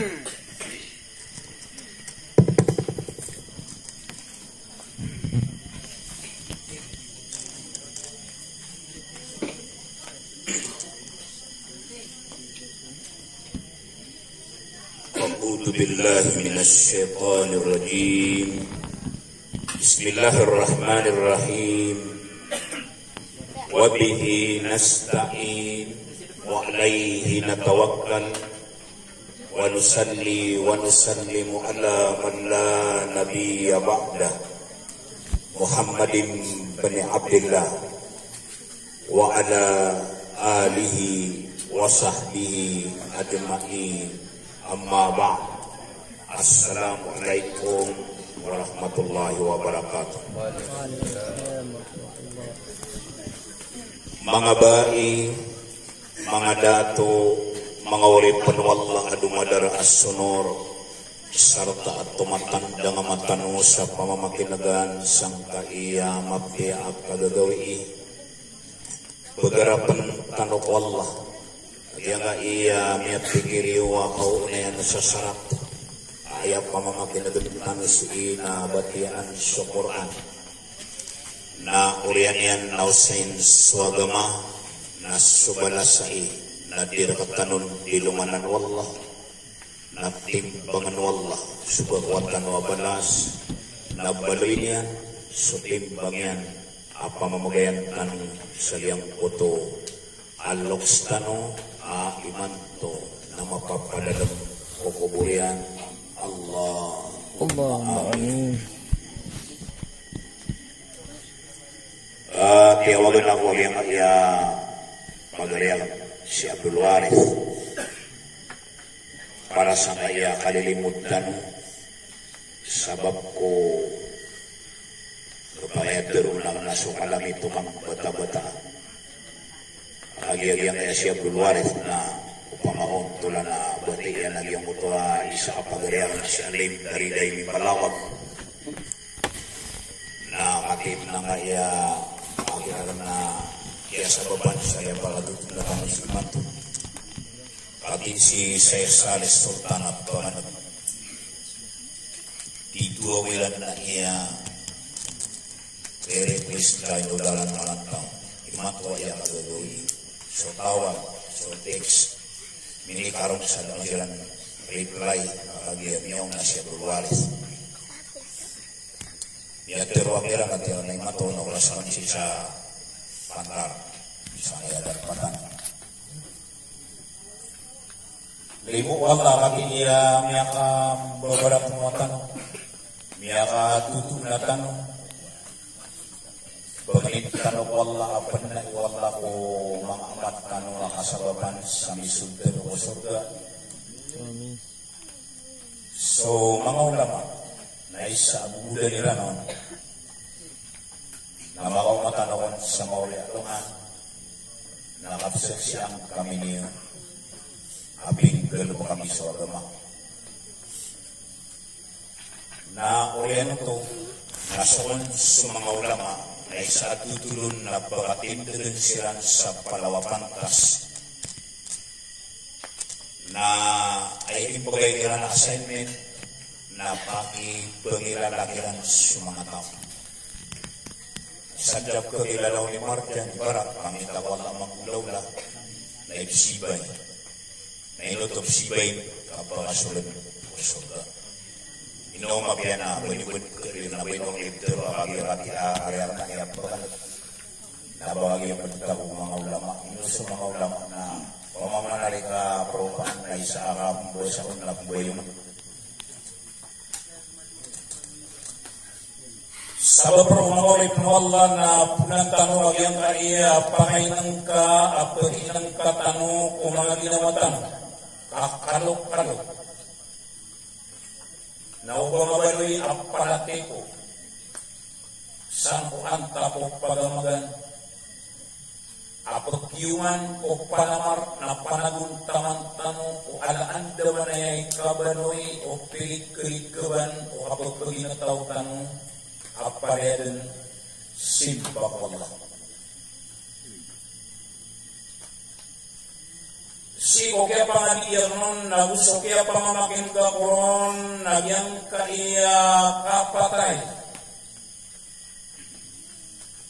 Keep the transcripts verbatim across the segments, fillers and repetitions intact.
أعوذ بالله من الشيطان الرجيم. بسم الله الرحمن الرحيم. وبه نستعين وعليه نتوكل ونصلي ونسلم على من لا نبي بعده محمد بن عبد الله وعلى آله وصحبه أجمعين. أما بعد. السلام عليكم ورحمة الله وبركاته. Manga bai, manga dato, manga oripn o Allah a domadar a sonor, sarta a tomatandang a mata tano sa pamamakin'gan sangkai a mapiya a kagagawii. Pgarapn tano ko Allah. Giyangkaya miyapikir iyo a kaonayan sa sarat a aya pamamakin'gan tano sii na batiyaan so Qur'an. Na oriyan iyan na osayin so agama, na so balas ai na di rktano on di lomanan o Allah. Na timbangn o Allah so kakowa tano a balas, na baloy niyan so timbang iyan a pamamagayan tano sa giyangkoto a loks tano a imanto na mapapadalm ko kobor iyan. Allahumma amin. Ah, tiyawagan ako a giyangkaya pagari akn si Abdul Warith. Para sangkaya kalilimod tano, sabap ko kapakay a tharoon akn a so kalamitok akn a bata-bata. Kagiya giyangkaya si Abdul Warith na opama ka on tolan a batiya iyan a giyangkoto a isa a pagari akn a si Alim Daridai Mimbalawag. Na katii na ngkaya a giya akn a kiyasabapan sa aya pakadodolan akn a si imanto. Katii si Syekh Saleh Sultan Abdurrahman. Titho a wilan na iya, very please, kay no dalan a lantaw. Imanto a aya kagagawii. So tawag, so text. Minikarong sa dang siran reply, kagiya miyaona si Abdul Warith. Miyatharo a kiran a tiyan na imanto na oras akn sii sa pantal. Sa aya darpatan. Limo o Allah katii a miyakababarat o mata tano. Miyakatotoon a tano. Pangnin tano ko Allah a pnai o Allah ko manga amal tano a kasabapan sa misold tano ko sorga. Amin. So manga ulama na isa a bobodan iran on na makaoma tano kon sa maori a alongan na kapsaksian kami niyo a pinggalbk ami so agama. Na oriyan oto na so kon so manga ulama na isa a totol on na pakatindagan siran sa palaw a pantas. Na aya imbgay kiran a assignment na pakipangilala kiran so manga taw. Sa diyap kakilala o ni Marjan, ibarat pangita ko Allah a manggolawla na ipsibay. Na ino oto psibay? Kapakasold ko sorga. Ino mapiya na ba niyo bn khair na ba ino ngibtero a kagiya katii a ari akn a aya pkhan'g. Na ba kagiya pd tano ko manga ulama. Ino so manga ulama na pamamana ri ka propaan na isa a kapmbasa on na pmbayoman. Sabap roo manga oripn o Allah na poonan tano a giyangkaya pakainngka a pakainngka tano ko manga ginawa tano. Kakalokalo. Na o ba mabaloy a paratiko sangkoan ta ko pagamagan a pkiyoman ko panamar na panagontaman tano ko ala andamanaya i kabaloy o pilikrikaban o kapagpaginetaw tano a pariya dn simba ko Allah. Sii ko kiyapangadiya ron, na go so kiyapamamakinega ko ron, na giyangkaya kapatay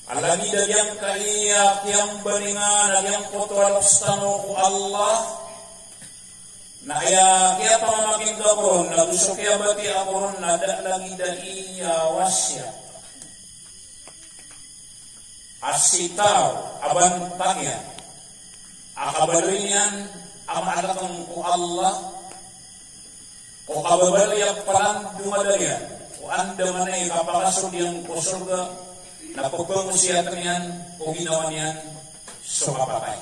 a lagid a giyangkaya kiyambalingan a giyangkoto a loks tano ko Allah, na aya kiyapamamakinega ko ron, na go so kiyabatiya ko ron, na da lagid a iya wasiyat a sii taw a bantayan a kabaloy niyan a maalekeng ko Allah, ko kababaloy a palandongadan iyan ko andamanaya i kapakasold iyan ko sorga, na pepangosiyatn iyan ko ginawa niyan so kapatay.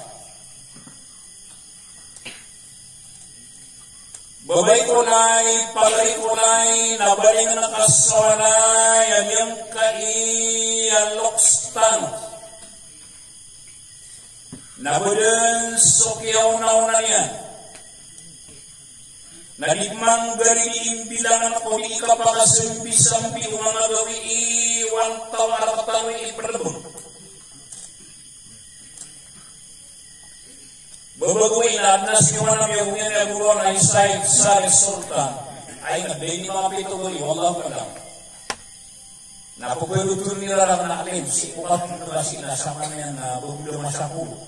Babay ko lay, pagari ko lay, na baling na kasawalay a giyangkaya loks tano. Na ba dn so kiyaonaona niyan na di manggari di imbilangan ko di kapakasambisambi o manga gawii o antaa a rk tano i pdbng. Ba bago ina adn a sii ko manga miyagomiyan a goro na Said Saleh Sultan. Ay, na ba ini mapito gawii, wallahu a'lam. Na pagpagotol iran a alim, sii ko kapagotol iran na samanaya na ba bo da masapolo.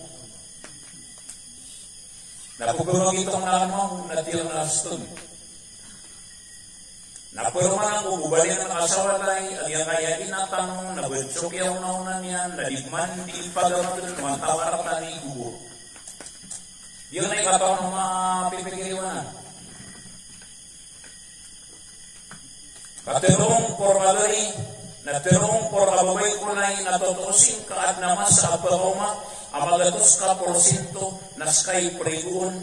Na pagpagotol iran na tig iran a ston. Na paroman ko bo ba niyan kasawalay a giyangkaya ina tano, na ba dn so kiyaonaona niyan, na di man di pagamatn, man tawarat tano i kobor. Giyangkaya katawan o mapipikir iyan. Katharo ngka ko pagari, na tharo ngka ko babay ko lay, na totoo sii ngka adn a masa a pakaoma a magatos ka porsinto na ska i prigoon.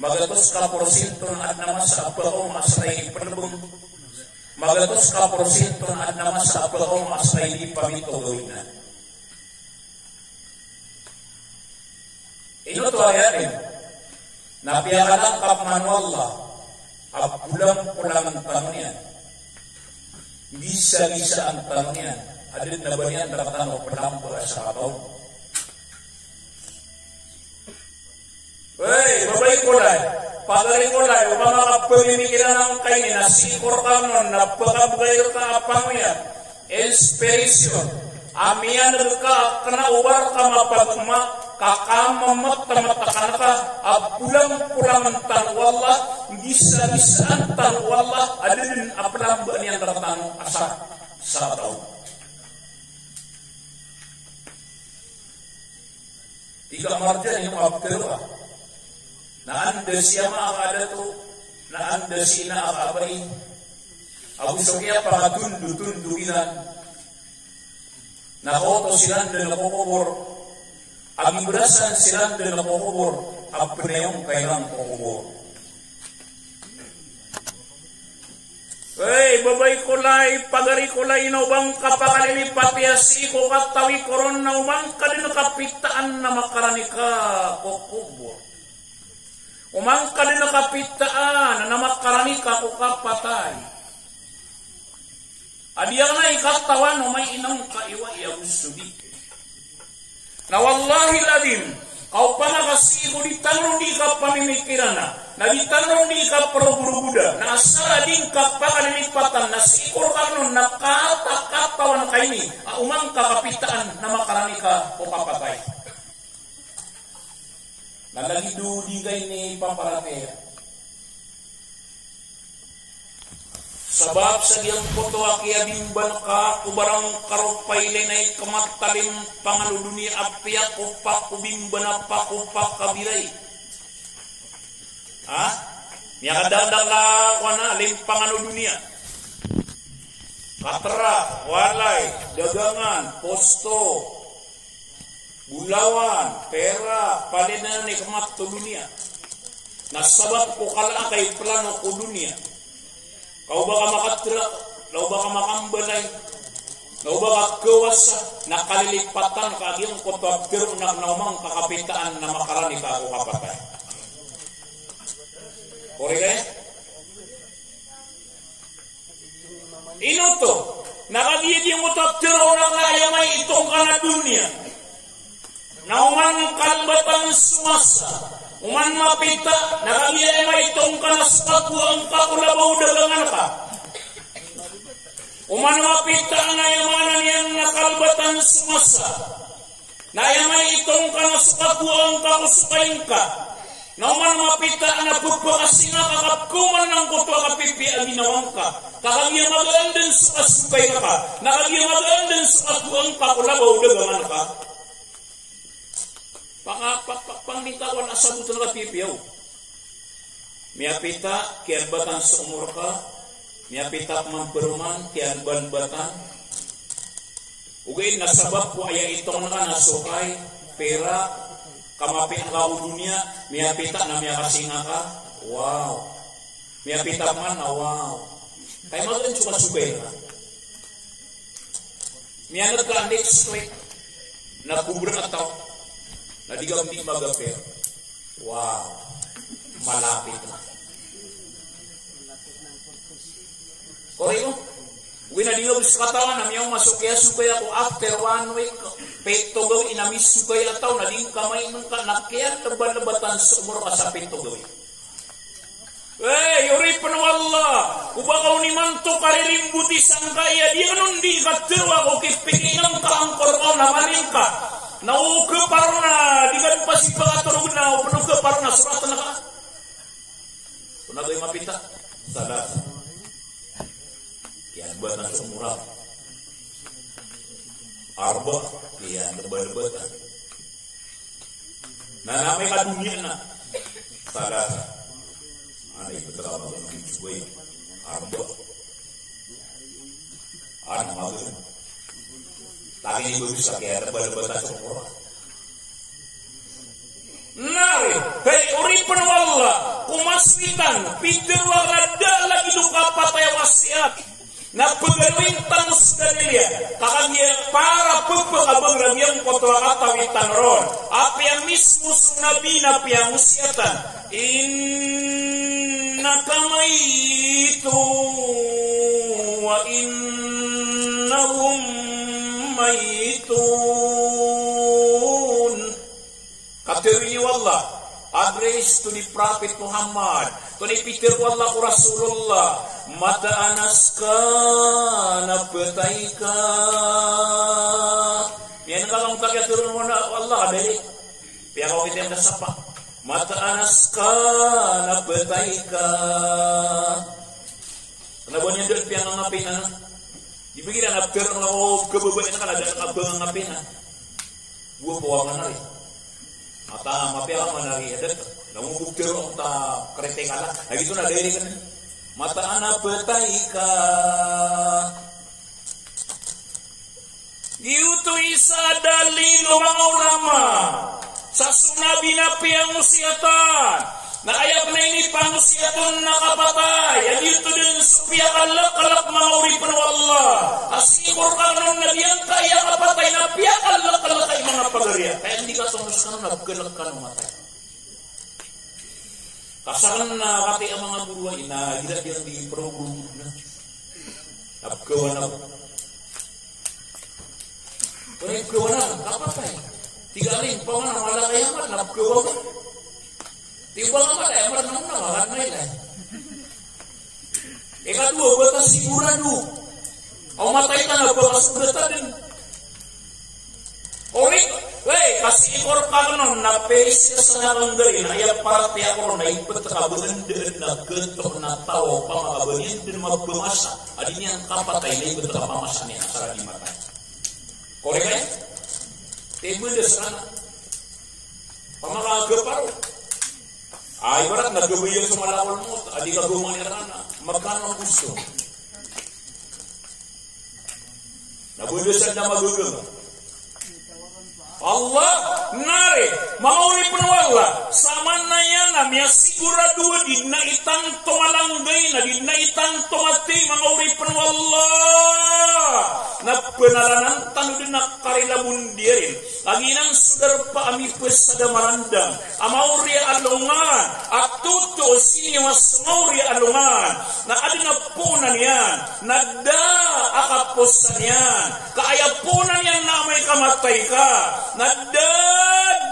Magatos ka porsinto na adn a masa a pakaoma a ska i pdbng. Magatos ka porsinto na adn a masa a pakaoma a ska i di pamito gawii na. Ino oto a aya dn? Na piyakalangkap man o Allah a polampolangan tano niyan, gisagisaan tano niyan, a da dn a ba niyan rktano plamba a sakataw. Hey, babay ko lay, pagari ko lay, o ba makapamimikiran angkaini na sii ko rkano na pkabgay rka a pangoyat, inspiration, a miyaneg ka a kna o ba rka mapagoma, ka kamamatamataka ngka a polampolangan tano o Allah, gisagisaan tano o Allah, a da dn a plamba niyan rktano a sa, sakataw. Tig a marjan iyo a ptharoa. Na anda si ama a ka dato, na anda si ina a ka bai, ago so kiyapakatondotondog iran. Na kaoto siran dn ko kobor, a gibrasan siran dn ko kobor, a pnayong ka iran ko kobor. Hey, babay ko lay, pagari ko lay, na o ba ngka pakalilipati a sii ko katawi ko ron na oman ka dn kapitaan na makarani ka ko kobor. Oman ka dn kapitaan na makarani ka ko kapatay. A di angkai katawan o mai inang ka iwa iya gusto di. Na wallahil adhim, ka opama ka sii ko di tano di kapamimikirana, na di tano di kaprogorogoda, na asar a di ngka pakalilipatan, na sii ko rkano na katawan ka ini a oman ka kapitaan na makarani ka ko kapatay. Na lagid o di ka ini paparatiyaya. Sabap sa giyangkoto a kiyabimban ka ko barang karopay lay na ikmat a limpangan o doniya a piyakopak o bimban a pakopak a biray. Ha? Miyakadakdak ka ko ana limpangan o doniya. Katrak, walay, dagangan, posto, bolawan, perak, palaya na nikmat o doniya. Na sabap ko kala a kaiplano ko doniya. Ka o ba ka makatrak, na o ba ka makambalay, na o ba ka kawasa, na kalilipatan ka a giyangkoto a ptharoon na oman ka kapitaan na makarani ka ko kapatay. Korek, eh? Ino oto, na kagiya giyangkoto a ptharoon na aya mai itongkana doniya. Na oman kalbatan so masa, Oman mapita, na kagiya aya maitong ka na so kakowa ngka ko labaw o dagangan ka. Oman mapita, na aya maana niyan na kalbatan so masa. Na aya maitong ka na so kakowa ngka ko so kain ka. Na oman mapita, na pphakasinga ka ka pkhaoma angkoto a kapipiya a ginawa ngka. Ka kagiya magaan dn so kasokay ka. Na kagiya magaan dn so kakowa ngka ko labaw o dagangan ka. Paka-, pa-, pa-, pangnintawan a sabot na kapipiya o. Miyapita, kiyalbatan so omor ka. Miyapita pman paroman, kiyalbalbatan. Ogaid na sabap ko aya itong ka na sokay, pira, kamapiya ngka ko doniya, miyapita na miyakasinga ka. Wow. Miyapita pman na wow. Kay magaan so kasokay ka. Miyaneg ka next week na kobra a taw na di ka mdi magapir. Wow. Malapit na. Korek ko? Ogaid na di ka bo so katawan a miyaoma so kiyasokay ako after one week, pito gawii na misokay a taw na di ngka main ngka na kiyalebalebatan so omor ka sa pito gawii. Hey, oripn o Allah, o ba ka on imanto karirimboti sangkaya, di ka on di katharo ako, kipikina ngka angkor ka on a manin ka. Na o khaparo na, di ka on pasipakatorog na, o pn o khaparo na, sorat na ka. Pn a gawii mapita. Salat. Kiyalbatan so omor. Arba. Kiyalebalebatan. Na, na amay ka doniya na. Salat. Ano, iptaka ba ko ng sugay? Arba. Ano, magus. Taki ni bagus sa kiyalebalebatan so omor. Nari, hay oripn o Allah, ko masowitan, pitharo a da lagid o kapatay a wasiyat. Na pagaloyin tano so dalil iyan, ka kagiya para pphakabagr a giyangkoto a katawi tano ron. Apiya mismo so Nabi na piyangosiyatan, "Innaka mayyitun wa innahum mayyitun." Katharo ini o Allah, address to the Prophet Muhammad. Oto na pitharo o Allah ko Rasulullah, "Mata anas ka na phatay ka." Miyaneg ka angkoto a katharo o Allah, dali. Piyakaokit iyan ka sapa. "Mata anas ka na phatay ka." Kna ba niyan da piyangangapina. Di ba igira na ptharo ngka ko kababaya ngka na da ka pangangapina. Bo a pawang na ri. Mata, mapiya ka man a ri, adat. Na mo bo ptharo ngka ta kritikal a. Na giyoto na direct na. "Mata anas phatay ka." Giyoto i isa a dalil o manga ulama sa so Nabi na piyangosiyatan. Na aya pn a inipangosiyat on na kapatay, a giyoto dn so piyakaleklek, manga oripn o Allah. A sii ko rk akn on na giyangkaya kapatay na piyakaleklek i manga pagari. Aya andi ka tomo skano na pkhalek kano matay. Ka sakn na kati a manga goro a ina, igira di ang di program na. Na pkhawan ako. Kaya pkhawan ako, kapatay. Tig a rin, paman a mala kaya man, na pkhawan ako. Tig a ba nga matay, amat na muna, makan na ina. Ikadowa, ba ta sigurado. O matay ta na ba ka sugatan dn. Orik, wey, ka sii ko rk akn on na pisi sa na kanggari na aya paratiyaya ko ron na ibt ka ba ndn na gto na taw, pamaka ba niyan dn mapmasa a di niyan kapatay na ibt ka pamasa niyan sa di matay. Korek, eh? Tebel da sa na. Pamaka gaparo. Ay, ibarat na gabayan sa malakol mo, a di ka gumani rana. Magkano ang gusto? Na bulusan na magulo. Allah, nari, manga oripn o Allah, samanaya na miyasigurado a di dn a itanto malanggay, na di dn a itanto matay, manga oripn o Allah. Na pnalanan tano dn a karilabon diyarin. Lagid anan so darpa a mipsad a marandang a maori a alongan, a totoo siniwas maori a alongan, na adn a poonan iyan, na da a kaposan iyan, ka aya poonan iyan na amay ka matay ka, na da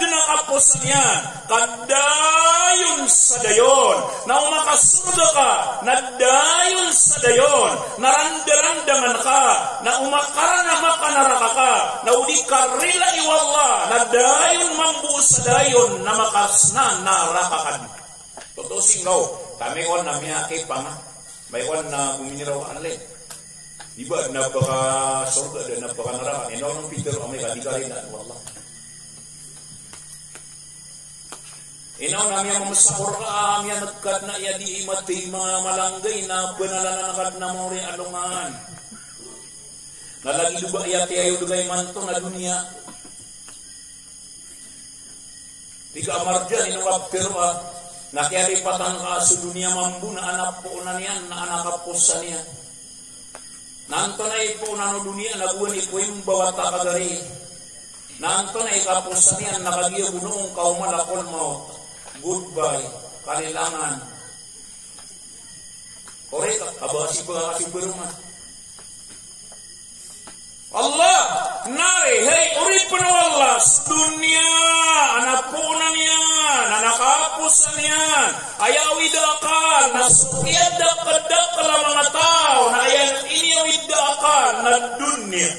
dn a kaposan iyan, ka dayon sa dayon. Na o makasorga ka, na dayon sa dayon. Na randarandangan ka, na o makarana makanaraka ka, na o di ka rilai o Allah, na dayon mambo sa dayon, na makasna naraka ka. Totoo singgaw, kami kon na miyakipang, may kon na guminiraw ka anlay. Di ba, na baka sorga, na baka naraka. Ino, ino, Peter, amay ka di ka rin, wallah. Ino, na miyamamsakor ka, miyanagkad na iya di imati, mga malanggay na, banalanan kad na maori alongan. Na lagi do ba iya tiyayo do kay manto na doniya. Tig a marjan, ino ka ptharoa, na kiyalipatan ka so doniya mambo na anak poonan iyan, na anak kaposan iyan. Na antonaa i poonan o doniya na gowani ko imbawata kagari. Na antonaa i kaposan iyan na kagiya bo na ong ka o malakol maot. Goodbye, kalilangan. Ori ka, kabasi ba kasi berumah. Allah, nari, hay, oripen o Allah, so doniya, anak poonan iyan, anak kaposan iyan, aya awid a akal, na so kiyadakdakl a manga taw, na aya iniyawid a akal, na doniya.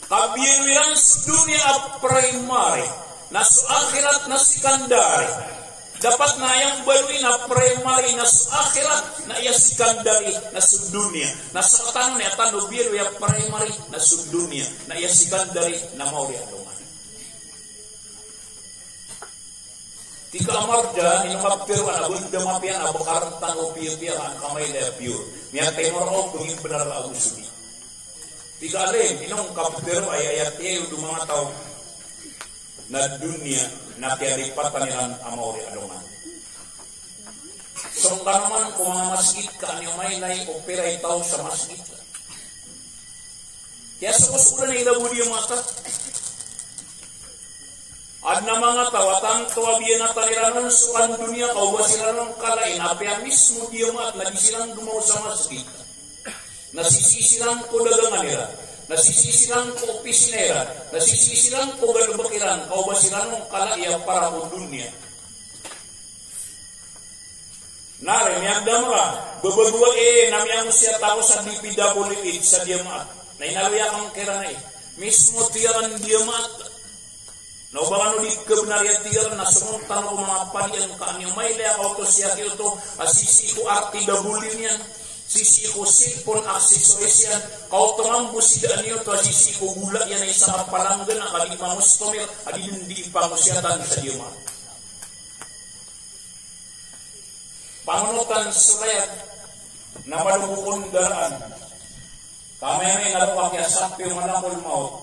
Kabiyan iran so doniya a primary, na so akhirat na secondary. Dapat na aya mbaloy na primary na so akhirat, na aya secondary na so doniya. Na so tano na aya tano biyaloy a primary na so doniya, na aya secondary na maori a alongan. Tig a marjan, ino ka ptharoa na bo da mapiya na bkar tano piyapiya ka an ka mailay a pure. Miyatay mo roo, pngin bnar a ago sodi. Tig a alim, ino ka ptharoa, aya, aya tiyayo do manga taw na doniya, na kiyalipatan iran a maori a alongan. Song ka naman ko manga masgit ka, an iyo mailay o pira i taw sa masgit ka. Kiyasokosokolan iran bo di a mata. Adn a manga taw a tanto a biyanatan iran on so kan doniya ka o ba siran on kalai na apiya mismo di a mata na di siran domaw sa masgit. Na sisii siran ko dagangan iran, na sisii siran ko opisina iran, na sisii siran ko galbk iran, ka o ba siran on kalai a para ko doniya. Na ri, miyagdam ka, babagoa, eh, na miyangosiyat ako sa D P W H sa Diamaat. Na inaloy akn kiran, eh. Mismo tiyaran Diamaat. Na o ba kano di kabnar iyan tiyaran, na somon tano ko manga padian ka an iyo mailay a kaoto sii aki oto, a sisii ko R T W niyan, sisii ko cellphone accessories iyan, kaoto mambo sii daan iyo oto, a sisii ko gola iyan a isa ka palanggana ka di mangostomir, a di dn di pangosiyatan sa Diamaat. Pangonotan so layad na malogo ko ndaraan. Ka maimay na roo a kiyasampi o malakol maot.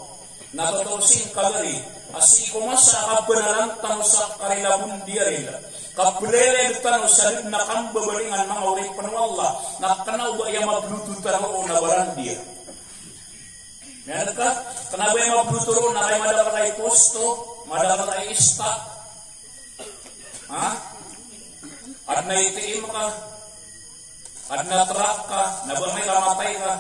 Na totoo sii kagari a sii ko masa a kabanalan tano sa karilabon di a rila, kapleled tano sa dn a kambabalingan manga oripn o Allah, na kna o ba aya mabloto tano roo na barandiya. Miyaneg ka, kna o ba aya mabloto roo na kay madakl a i posto, madakl a i ista. Ha? Adn a ATM ka, adn a truck ka, na ba amay ka matay ka,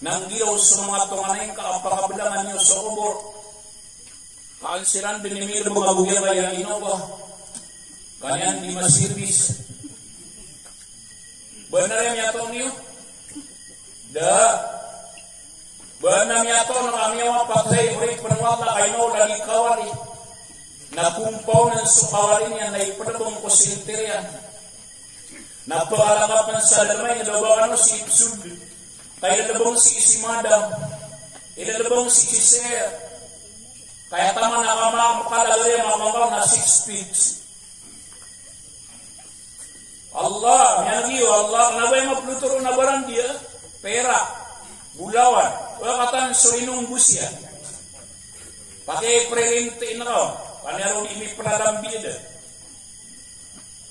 na nggiraw so manga tonganay ngka a pakablangan iyo so kobor. Ka an siran dn i milbng ago giyangkaya Innova. Ka niyan di masirbis. Bnar aya miyatoon iyo? Da. Ba na miyatoon a miyawapat sa oripn o Allah ka ino lagi kawali. Na kompaw nan so kawali niyan na ipdbng ko sintir iyan. Na pkalangkapn sa darma iyan, na ba kano sii psod. Ka ilbng sii si madam. Ilbng sii si sir. Kaya taman a kama mkalaga iyan mamangkaw na six feet. Allah, miyanggiyo Allah, kna o ba aya mabloto roo na barandiya, perak, bolawan, o katan so inonggos iyan. Pakipririnti na kaw, ka niyan roo di miplalambi da.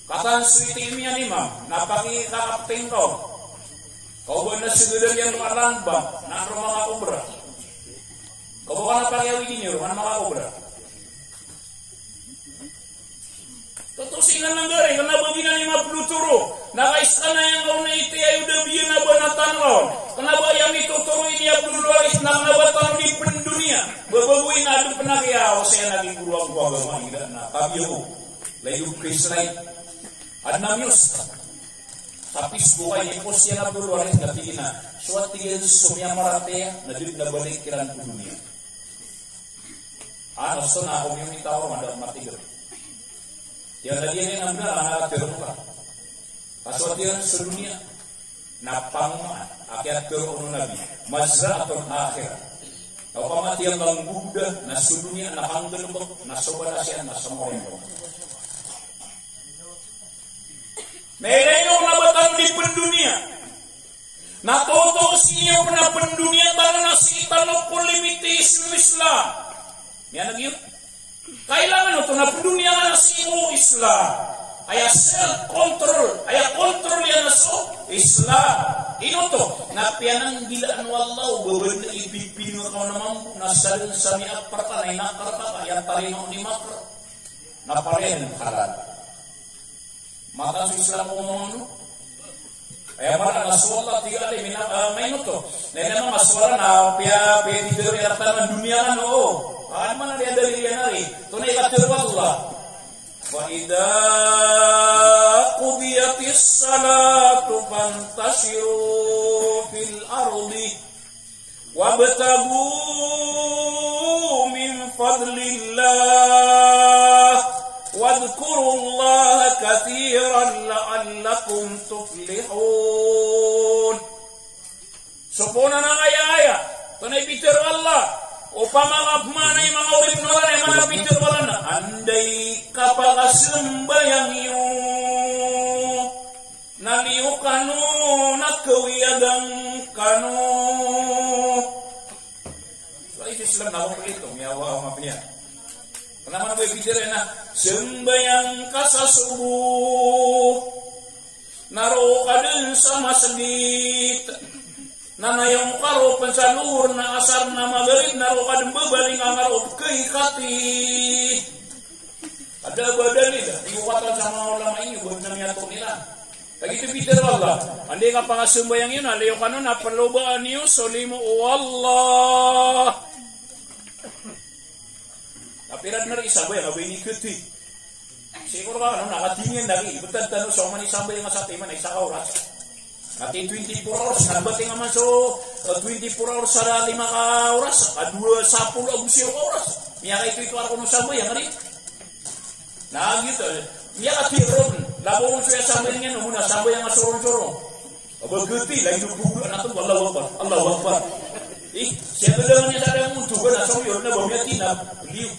Katan so ATM iyan, imam, na pakikakapting kaw. Ka o ba na sgdn iyan roo a land bank, na roo manga kobra. Ka o ba kna pakiawidi niyo roo, kna manga kobra. Totoo sii nan nggari, kna o ba giyanan i mabloto roo na kaiskana iyan kaw na itiyayo da biyan a banatan kaw. Kna o ba aya mitotoro ini a blolowalis na kna o ba tano di pndoniya. Babago i na adn pn a kiyaosay a gii goro angko a agama iran na kabiya ko. Lagid o Chris Wright. Adn a miyos. Sa Facebook a ini-post iyan a polo a rin na tig iyan a so, tig iyan, so miyamaratiyaya na da dn a balik kiran ko doniya. Ano, so na ako miyonita o mada matigr. Tig iyan a di iyan a miyamaratiyaya ka. Kaso tig iyan so doniya na pangomaan a kiyatharo o Nabi, mazra'atul akhirah. Na opama tig iyan a nggoda na so doniya na kanggalbk, na so balas iyan na so moripon. Na ilay niyo ko na ba tano di pndoniya. Na toto sii niyo pn a pndoniya tano na sii tano ko limiti so Islam. Miyaneg iyo. Kailangan oto na pndoniya ka na sii ko Islam. Aya self control, aya control iyan na so Islam. Ino oto? Na piyananggilaan o Allah o ba ba dn a ipipili ngka on a mambo, na sadn sa miyaparta na inakar ka, aya tarima on i makar. Na palaya dn halal. Mataan so Islam ko mambo. Aya maana na so Allah tig a alim, ina, ah, maino oto. Na ina manga so Allah na piya, piya di dero ya tano doniya ano. Ano maana niyan a dalil iyan ari? Oto na ikatharo o Allah. Fa idha qudiyatis salatu fantashiru fil ardi wabtaghu min fadlillah, wadhkurullaha kathiran la'allakum tuflihun. So poon anan a aya, aya, oto na ipitharo o Allah. Opama ka pman a manga oripn o Allah, na aya maana a pitharo o Allah na anda i kapakasambayang iyo na liyo kano na kawiyagan kano. So aya Islam na ako ito, miyawa ako mapiya. Kna man a ba ipitharo na sambayang ka sa sobo na roo ka dn sa masgit. Na nayaw ka roo pn sa Lohor na Asar na Magrib na roo ka dn babaling a nga roo pkhaikati. Ada ba dalil a iyo katan sa manga ulama ini, ba dn a miyatok iran. Kagiya pitharo o Allah, anda i kapakasambayang iyo na liyo kano na plobaan iyo so limo o Allah. Na pira dn ari i sambayang a ba ini kati. Sii ko roo kano na katingin lagi, ibtad tano so oman i sambayang a satiman a isa ka oras. Na tig twenty-four hours, na bating a man so, eh, twenty-four hours sa lima ka oras, a dowa sapolo ago siyaw ka oras. Miyakaito-ito a roo kano sambayang, ari? Na giyoto, eh, miyakatharo ron, labaw ron so aya sambayang iyan, o mona sambayang a soron-soron. A ba kati, lagid o pogo a nato, Allahu Akbar, Allahu Akbar. Eh, siya ka dn iyan sa dn on, toga na so iyon na ba miyatinab, liyo.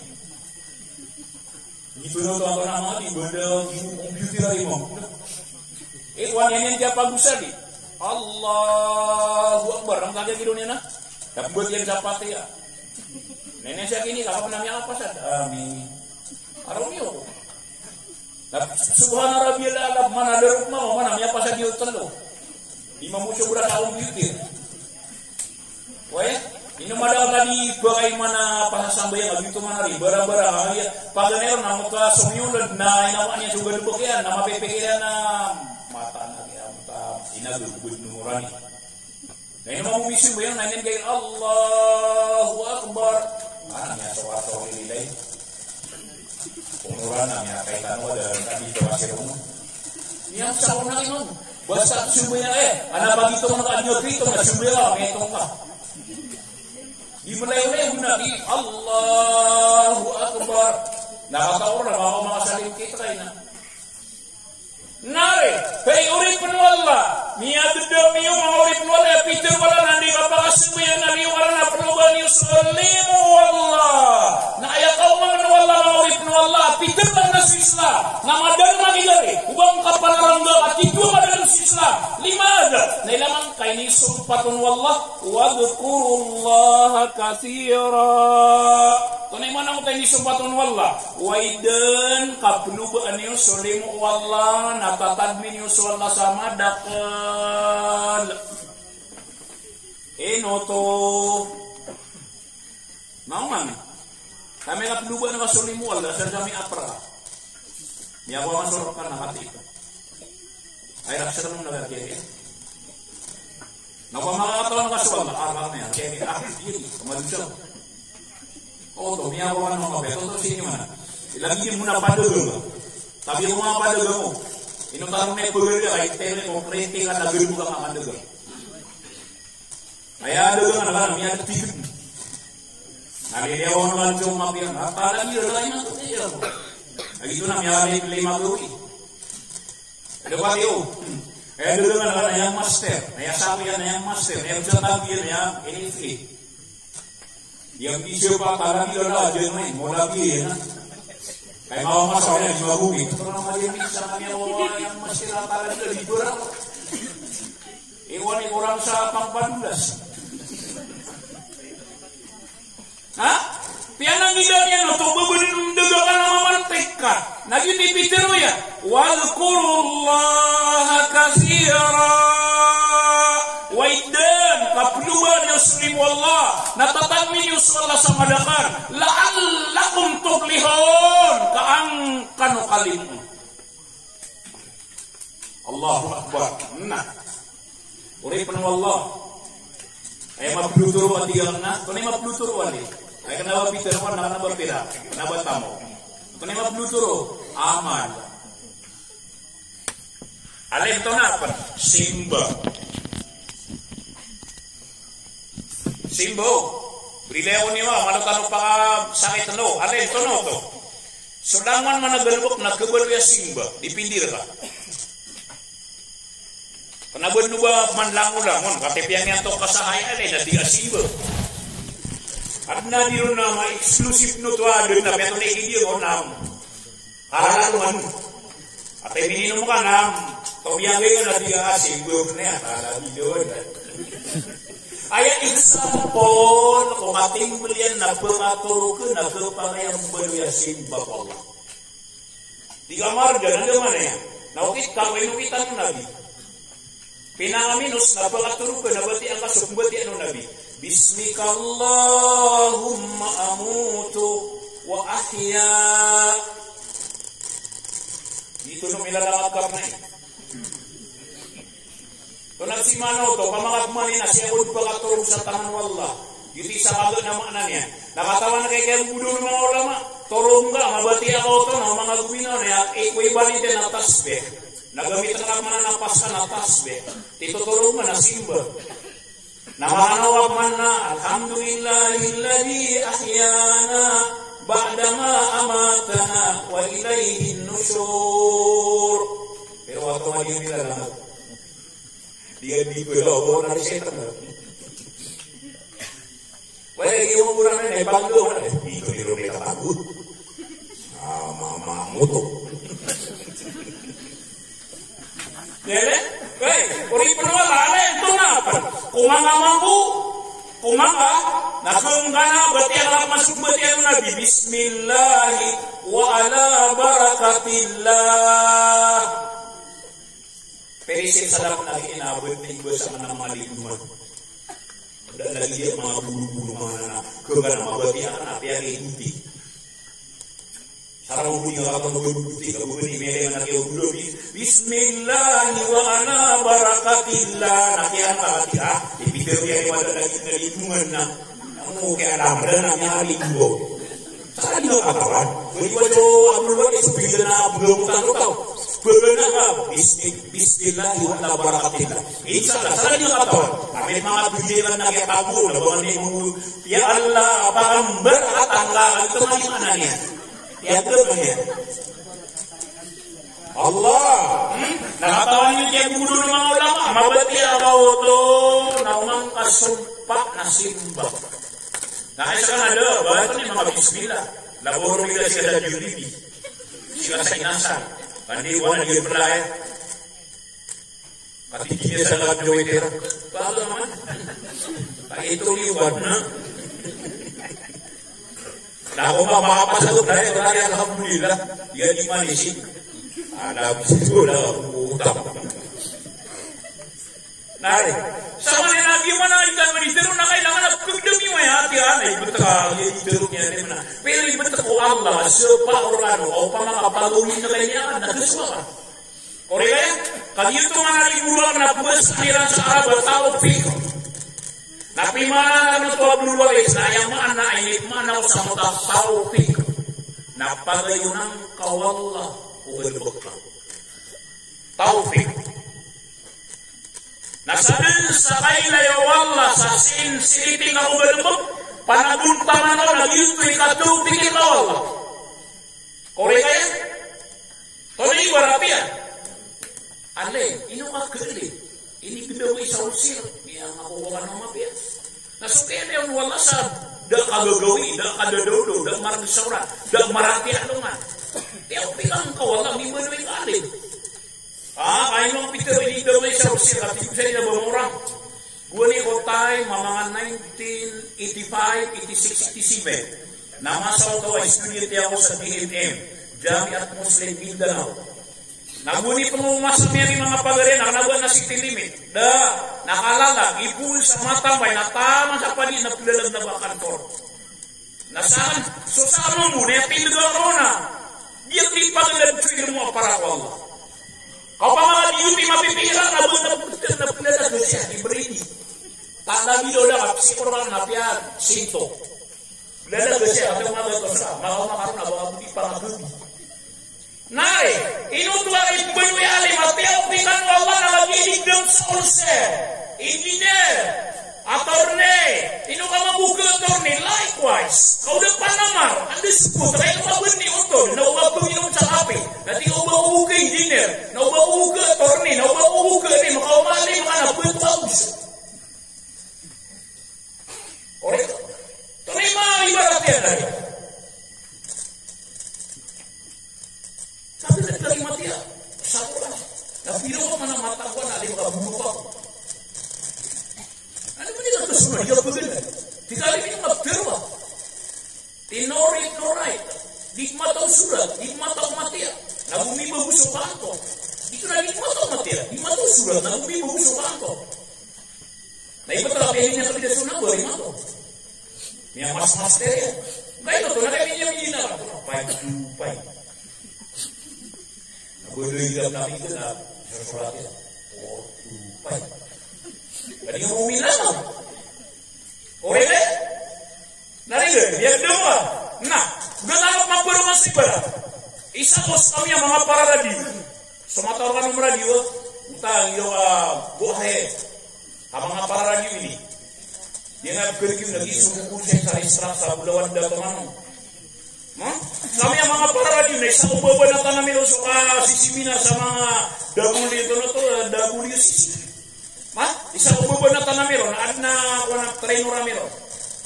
Di pn oto ako na manga di banda computer a imo. Eh, wan iyan iyan kiyapagosad i Allahu Akbar, angka kiya gido niyan na. Tapos iyan sa Fatiha. Nene siya kini, kapag na miyakapasad. Amin. Araw niyo. Na, Subhana Rabbiyal A'la, mana darok ma, mana miyapasad iyo telo. Di mamosobra sa computer. Wai, ino madakl a di ba kay mana pasasambayang a giyoto man ari, barang-barang, ah, iya, paganay ron, na mota somiyolod, na inawa niyan so galbk iyan, na mapipikir iyan na, mataan a giya, mota, ina galbk no rani. Na ino mambo misambayang, na inan kay, Allahu Akbar. Ana niyan so ato lilay. Onoran na miyakaitan o da, kadi to kasi ron. Miyamsa ko na inon. Basta sambayang, eh, ana pagitong na kadi o pito na sambayang, miyatong ka. Di malayo-layo na di, Allahu Akbar. Na kataw na, maka-, makasalim kita kay na. Na ri, hay oripn o Allah, miyadedam iyo manga oripn o Allah, a pitharo o Allah na anda i kapakasambayang na liyo ka ron na plobaan iyo so limo o Allah. Na aya kaoman o Allah, manga oripn o Allah, a pitharo o Allah na so Islam. Na madalm a giyangkai, o ba ngka panarangga a titho a madalm so Islam. Lima adat, na ilay man ka inisompat on o Allah, wadhkurullaha kathira. Oto na imanang oto a inisompat on o Allah. Wai dn ka plobaan iyo so limo o Allah, na tatadmin iyo so Allah sa madakl. Ino oto? Naman. Kami ka plobaan ka so limo o Allah, sa kami apra. Miyawa man so rok ka na mati. Ay, raksa naman na kaya. Na opama ka katawan ka so Allah, ah, kami, kaya, ah, ino, kamalusa. Oto, miyakowa no kapiya, oto, oto, sino man. Lagid iyan a padagang. Tabi ko manga padagang o. Ino tano na ipagari, ay tele ko krete ka, tabi ko manga padagang. Aya dagang na ba, miyatipid. Na di, di ako naman siya mapiya. Apalagi, wala na to, iya. Lagid ito na, miyalay, lay magawi. Aya dagang na ba, na aya master. Na aya sako iyan, na aya master. Na aya bisa tabi iyan, na aya N F A. Aya bisa pa, talabi, wala, diyan na, wala, diyan na. Kaya mawa masa, wala, di magugi. Ito na, mali, bisa na niya, wala, aya master, talabi, di ba? Iwan i korang sa pangpadulas. Ha? Piyanangidan iyan oto, babadn on dagang ka na mamantik ka. Na giyoto i pitharo iyan, "Wadhkurullaha kathira." Wait dn, kaploban iyo so limo o Allah, na tatadmin iyo so Allah sa madakl, "la'allakum tuflihun," ka an kano kalimoon. Allahu Akbar. Na. Oripn o Allah. Aya maplo toro a tig iyan na, antonaa i maplo toro a di. Aya kna ba pitharo, na kna ba pira, kna ba tamok. Antonaa i maplo toro, amal. Alin to na pn, simba. Simba. Brilay ako niyo, malo tano pakasakit, no. Alin to, no, to. So langon man a galbk na khabaloy a simba, dipindi rka. Kna ba no ba man langolangon, katii piyangiyan to kasahay, alin na di a simba. Adn a di ron na ma-exclusive no to, adn na piyanto na ikidiya ko nam. Halal man. Ati mininom ka nam, to biyangay ka na di a simba na iyan, halal di doon. Aya example ko katimbl iyan na pkatoro ka na khapakay a mbaloy a simba ko Allah. Di ka marjan, anda man iyan. Na okit ka, ino kitan o Nabi. Pinangaminos na pkatoro ka na batiya ka so pmbatiya o Nabi. "Bismika Allahumma amutu wa ahya." Di to no milalangap ka pn. Tonaa i maana oto, pamangapman iyan a sii ako di pakatorog sa tangan o Allah. Giyoto i isa a maana niyan. Na katawan ka, kiyagogolawla o manga ulama, torog ka, mabatiya ka oto, na manga gowani na, aya equivalent iyan na tasbih. Na gamitn ka man a napas ka na tasbih. Tito torog ka na simba. Na maana o pman na, "Alhamdulillahilladhi ahyana ba'dama amatana wa ilayhin nushur." Pero oto nga di nila lang. Di, di ko ilo, o, na di setan. Wala, di ko kurang na, eh, pag doon, eh, di ko ilo may katago. Ah, mama mo to. Dede? Hey, oripn o Allah, alin to na pn. Ko manga mambo, ko manga, na khangkana, batiya ka, masok batiya o Nabi, "Bismillahi wa ala barakatillah." Pero sii sa dapat lagi na abot na iba sa mga maliduman. Da lagi a manga bolo-bolo, manga na, khangkana, mabatiya ka na, piyagibuti. Saraw bo niyan a katao bo di ka bo ni mele na kiyo bo di. Bismillah wa ala barakatillah. Na kiyan ka ati, ah, di Peter niyan i mada lagi na litungan na. Amo kiyan a mada na niyan litungan. Sa di ka katawan. Wadi wadi o Abdul Wadi, so pila na Abdul Wadi, tao. Pagana ka, bismi-, bismillah wa ala barakatillah. Insha Allah, sa di ka katawan. Kami mga pilihan na kiyatago, na ba ni mo, ya Allah, pakambar at ang lahat, ito man yung anak niya. Iyagdam iyan. Allah. Hmm? Na katawan iyo, kiyagogodo o manga ulama, mabatiya ka oto na o manga kasompa na simba. Na kay sa Canada, ba, ito ni manga bismillah. Laboro nila sila sa Jollibee. Sila sa Inasal. Hindi, wala, hindi pala, eh. Kati kini sa lahat ng waiter. Paano naman? Ay, ito yung bad na. Na ako, ma-, makapasagot na rin. Wala rin, alhamdulillah. Yan yung manisip. Alam, siguro na ako utang. Nari. Sa mga nabi, yung mga nabi, pero na kailangan na pagdami mo yan, ati, ah, na iba ka, yung ituro niya, di ba na? Pero iba ka ko Allah, sa pa, o ano, o pa, makapagawin na kanya, nakasuwa ka. Ori kaya, kagiya oto nga na di bolong na pos iran sa Arab a tawfiq. Tapi maana oto Abdul Waris, na aya maana, ini maana o sa mota tawfiq. Na pagayonan ka o Allah ko galebek ka. Tawfiq. Na sadn sa kailaya o Allah sa sincerity nga ko galebek, panagontaman o na giyoto i katawfiq ka o Allah. Korek aya? Tonaa i ibarat iyan? Alay, ino ka khaelin? Inibda ko isa o sir, miyangako ko kano mapiya. Na so kiyaliyawan o Allah sa da ka gagawii, da ka dadawdaw, da ka maragsaw ran, da ka marati a alongan. Tiyawfiq angka o Allah, mibaloy ka alim. Ah, kaino pitharo, inibda ko isa o sir, katii ko sa ina ba mawrang. Gowani ko time, manga nineteen eighty-five, eighty-six, eighty-seven. Na masa oto a estudyante ako sa D M M, Jamiat Muslim Mindanao. Na gowani pn o masa miyan i manga pagari na kna ba na city limit. Da, na kalala, ipoon sa matambay, na taman sa padi na plalag na ba kantor. Na san, so sa mambo, na aya pindga roo na. Di ako di pagdad so ilmo a para ko Allah. Kaw pa manga di oto i mapipikiran, na ba na pagdad na pagdad na gasiya, di beredi. Tanda di daw dapat, si Quran na piya, sinto. Pagdad na gasiya, kaw manga gatos na, manga makaron, na ba di pangagodi. Na, ino oto a imbaloy a alim a tiyawfiqan o Allah na lagid i dn sa olser, engineer, attorney, ino ka mambo ka attorney, likewise. Kaw da panamar, anda sbot, kaw ino ka bni otod, na o ba pnginom sa kape, na tig ka o ba o ka engineer, na o ba o ka attorney, na o ba o ka alim, kaw maalim ka na pntaos. Korek? Tonaa i manga ibarat iyan na aya? Sa pira i kalimat iyan? Sa Quran. Na pira ka mana mata ko na alim ka bulu ka. Ano ba nila kasunod? Iya ba ganun? Di ka alim ini magpirwa. Tinorit no right. Di matao surat, di matao matiya. Na gomibago so kanto. Di ka na di matao matiya. Di matao surat, na gomibago so kanto. Na iba talaga pwede niya sabi na suna, bali mo to. Niya mas master yan. Kaya ito, na kaya niya minina. Five two five. Na bali niya na minina. Sa surat yan. Four two five. Kaya niya minina. Korek? Na rin, yan doon. Na, gagawin ko mapuro mas ibarat. Isa ko sa kami ang mga pararadiyo. So, matawag ka ng radyo, utang, iyo, ah, go ahead. Ang mga pararadiyo ini. Yan ang pergi na isu ko sa isra sa bulawan da pamano. Ha? Kami ang mga pararadiyo na isa ko babanatan na meron so, ah, sisiminar sa mga W to na to, ah, W C C. Ha? Isa ko babanatan na meron, adn a, kuwan a, trainer a meron.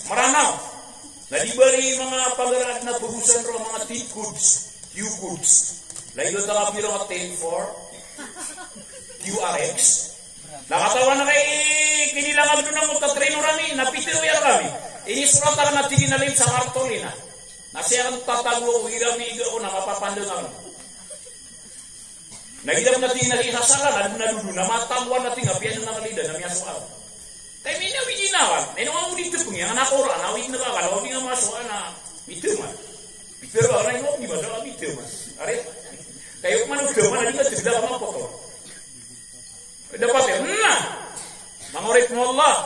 Maranaw. Na di ba ri manga pagari adn a pagosan ron manga T codes, Q codes. Lagid o tanga piro a ten four, Q R X. Na katawan a kay kinilangan doon ang magtatrain o rami, na pitharo iyan rami. Inisorat akn a tig iyan a link sa kartolina. Na siya ang tatago ko, irami iga ko na mapapandang ako. Na giya na tig iyan a sasala, na, na dodo, na matagoan na tig iyan a piyanangalida, na miyasoal. Kay minawid inawan, na ino nga odi tepeng iyan, na kora, na awid na kakal, odi nga masoal na miteman. Pitharo, na ino nga di masoal, miteman. Ari? Kay o man o teman, na di ka tegda ka mapoto. Dapat iyan, na! Manga oripn o Allah,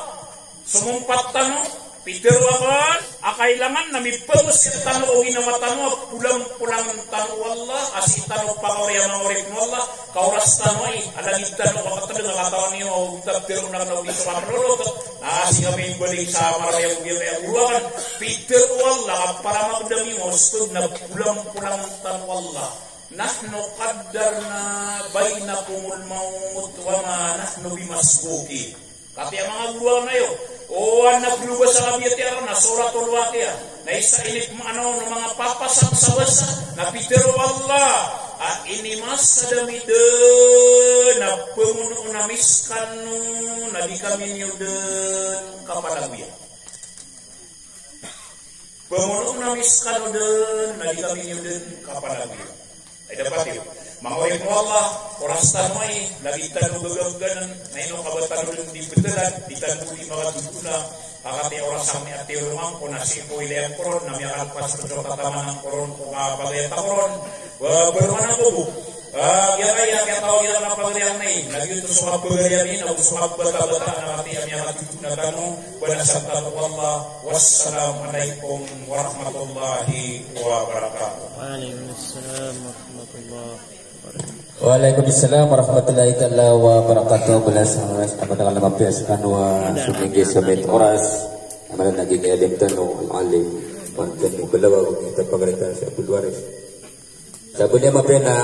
somompat tano, pitharo akn a kailangan na mipagosir tano o ginawa tano a polang-polang tano o Allah, a sii tano pakaoriya manga oripn o Allah, ka oras tano ai, a lagid tano a katadeng a katawan iyo, a o gita pitharo na kna o di so kaplolot, na sii kami balik sa maraya o giyangkaya goro akn, pitharo o Allah, a para magdam iyo, a ostod na polang-polang tano o Allah. Nahnu qaddarna bainakumul mawt wa ma nahnu bimasbuqin. Katii a manga goro akn ayo, o adn a phlobasa a kabiyatiya ron na Suratul Waqiah. Na isa ini pman o manga papasang sa basa, na pitharo o Allah a ini masa dami dn a pmonoon ami skano, na di kami niyo dn kapalagoyan. Pmonoon ami skano dn, na di kami niyo dn kapalagoyan. Ay dapat iyo. Manga oripn o Allah, oras tano ai, lagid tano gagawganan, na ino ka ba tano dn di pthalan, di tano di makatotona, ka katii a oras ami a tiyorong angko na sii ko ilay angko ron, na miyakalpas ko so tataman angko ron, ko kapagayat ako ron, wa, baroman angko bo. Ah, giyangkaya kiyataw iyan a pagari ami, na giyoto so kapagari ami, na so kabatabata na mati ami a matuto na kano, ba na sa tano ko Allah. Wassalamu alaikum warahmatullahi wabarakatuh. Waalaikumsalam warahmatullahi wabarakatuh. Waalaikumsalam warahmatullahi taala wabarakatuh. Bala sa, sa, madagal a mapiya skano a suminggi sa may oras. Amalan na gini alim tano, al-alim. Pantun mo balawa, kita pagarita sa Abdul Waris. Sabon niya mapiya na,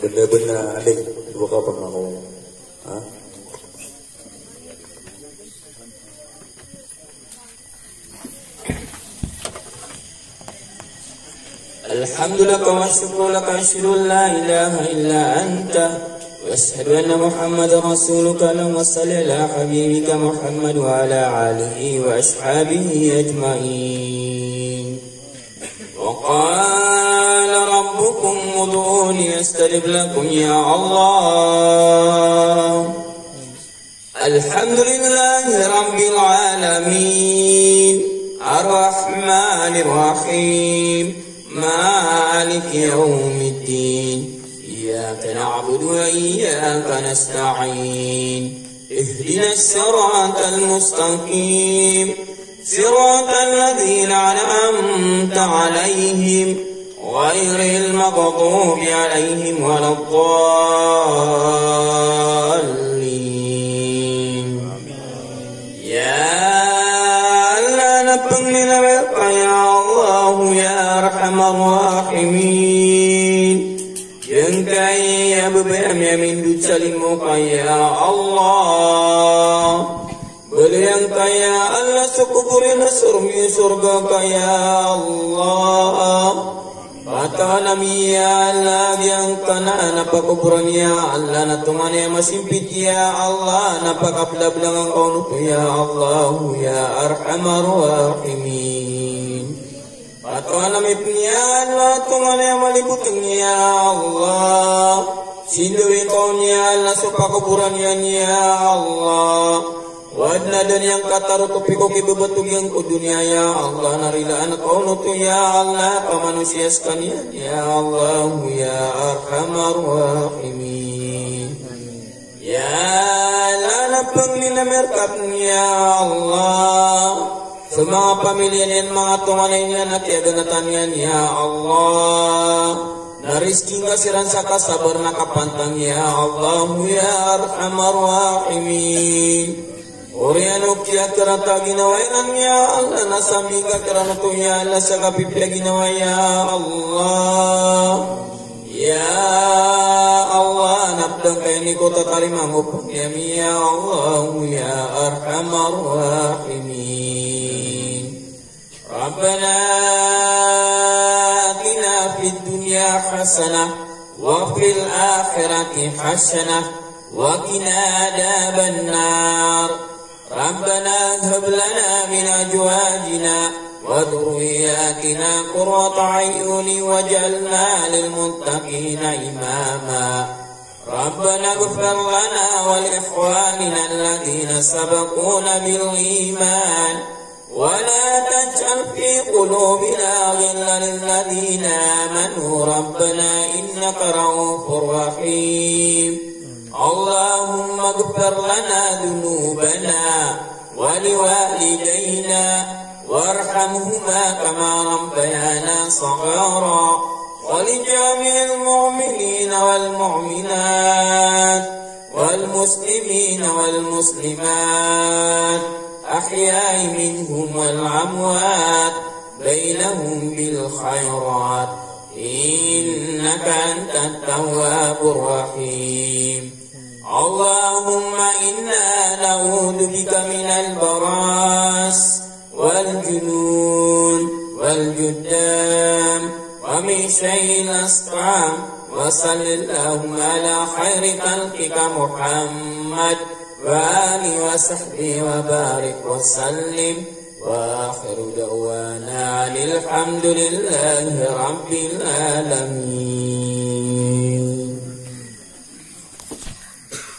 benda-benda alim. Buka pa mako. Ha? الحمد لك والشكر لك، أشهد أن لا إله إلا أنت، وأشهد أن محمدا رسولك، اللهم صل على حبيبك محمد وعلى آله وأصحابه أجمعين. وقال ربكم ادعوني أستجب لكم، يا الله. الحمد لله رب العالمين، الرحمن الرحيم، مالك يوم الدين، إياك نعبد وإياك نستعين، اهدنا الصراط المستقيم، صراط الذين أنعمت عليهم، غير المغضوب عليهم ولا الضالين. Ya Allah, na pangnin ami rka, ya Allah, ya Arhamar Rahimin. Giyangkaya babaya ami a mindod sa limo ka, ya Allah. Baloy angka, ya Allah, so kobor iyan a sorga ka, ya Allah. Patawan ami, ya Allah, giyangkanan a pakoboran, ya Allah, na tonganay a masimpit, ya Allah, na pakablablang angka on oto, ya Allah, ya Arhamar Rahimin. Patawan ami pn, ya Allah, tonganay a malibotng, ya Allah. Sindawi ka on, ya Allah, so pakoboran iyan, ya Allah. O adn a da niyan katarotop ko kibabatog iyan ko doniya, ya Allah, na rilaan ka on oto, ya Allah, pamanosiya skaniyan, ya Allah, ya Arhamar Rahimin. Ya Allah, na pangnin ami rka pn, ya Allah, so manga pamilya niyan, manga tonganay niyan a tiyaganatan iyan, ya Allah, na rizki ngka siran sa kasabar na kapantang, ya Allah, ya Arhamar Rahimin. Oriyan o kiyakarata a ginawa iran, ya Allah, na sambi ka kiran oto, ya Allah, sa kapipiya ginawa, ya Allah. Ya Allah, na pd angka ini ko tatarima ngka pn ami, ya Allah, ya Arhamar Rahimin. ربنا آتنا في الدنيا حسنة وفي الآخرة حسنة وقنا عذاب النار. ربنا هب لنا من أزواجنا وذرياتنا قرة أعين واجعلنا للمتقين إماما. ربنا اغفر لنا ولإخواننا الذين سبقونا بالإيمان ولا تجعل في قلوبنا غلا للذين آمنوا ربنا إنك رءوف رحيم. اللهم اغفر لنا ذنوبنا ولوالدينا وارحمهما كما ربيانا صغارا، ولجميع المؤمنين والمؤمنات والمسلمين والمسلمات، أحياء منهم والأموات، بينهم بالخيرات، إنك أنت التواب الرحيم. اللهم إنا نعوذ بك من البراس والجنون والجذام ومن سيء الأسقام. وصل اللهم على خير خلقك محمد وآله وصحبه وبارك وسلم. وآخر دعوانا أن الحمد لله رب العالمين.